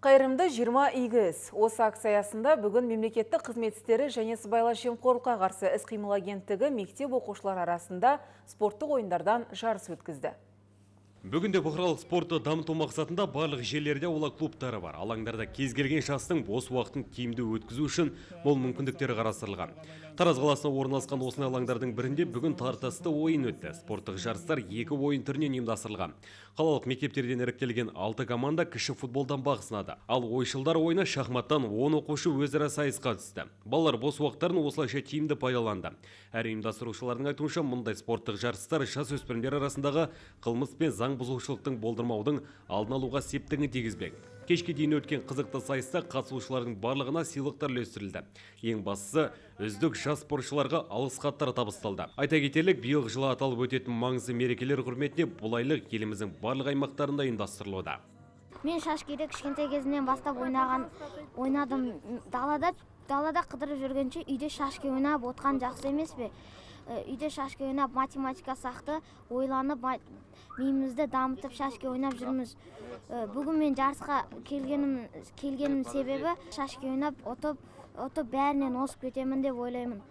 Қайырымды 20 игі іс. Осы акция аясында бүгін мемлекеттік қызмет істері және сыбайлас жемқорлыққа қарсы іс-қимыл агенттігі мектеп оқушылары арасында спорттық ойындардан жарыс өткізді. Бүгінде бұқаралық спортты дамыту мақсатында барлық жерлерде аула клубтары бар. Алаңдарда кез келген жастың бос уақытын тиімді өткізу үшін мол мүмкіндіктері қарастырылған. Тараз қаласында орналасқан осындай алаңдардың бірінде бүгін тартысты ойын өтті. Спорттық жарыстар екі ойын түрінен ұйымдастырылған. Қалалық мектептерден іріктелген 6 команда кіші футболдан бақ сынады. Ал ойшылдар ойыны шахматтан 10 оқушы өзара сайысқа түсті. Балалар бос уақыттарын осылайша тиімді пайдаланды. Әрі ұйымдастырушылардың айтуынша, мұндай спорттық жарыстар жасөспірімдер арасындағы қылмыс пен заң бұзушылықтың болдырмаудың алдын алуға септігін тигізбек. Кешке дейін өткен қызықты сайыста қатысушылардың барлығына сыйлықтар үлестірілді. Ең бастысы, үздік жас спортшыларға алғыс хаттар табысталды. Айта кетерлік, биылғы жылы аталып өтетін маңызды мерекелер құрметіне бұл айлық еліміздің барлық аймақтарында ұйымдастырылуда. Мен шашкиді кішкентай кезімнен бастап ойнадым. Далада қыдырып жүргенше үйде шашки ойнап отқан жақсы емес пе? Үйде шашки ойнап, математика сақты ойланып, миымызды дамытып шашки ойнап жүрміз. Бүгін мен жарысқа келгенім себебі шашки ойнап ұтып бәрінен озып кетемін деп ойлаймын.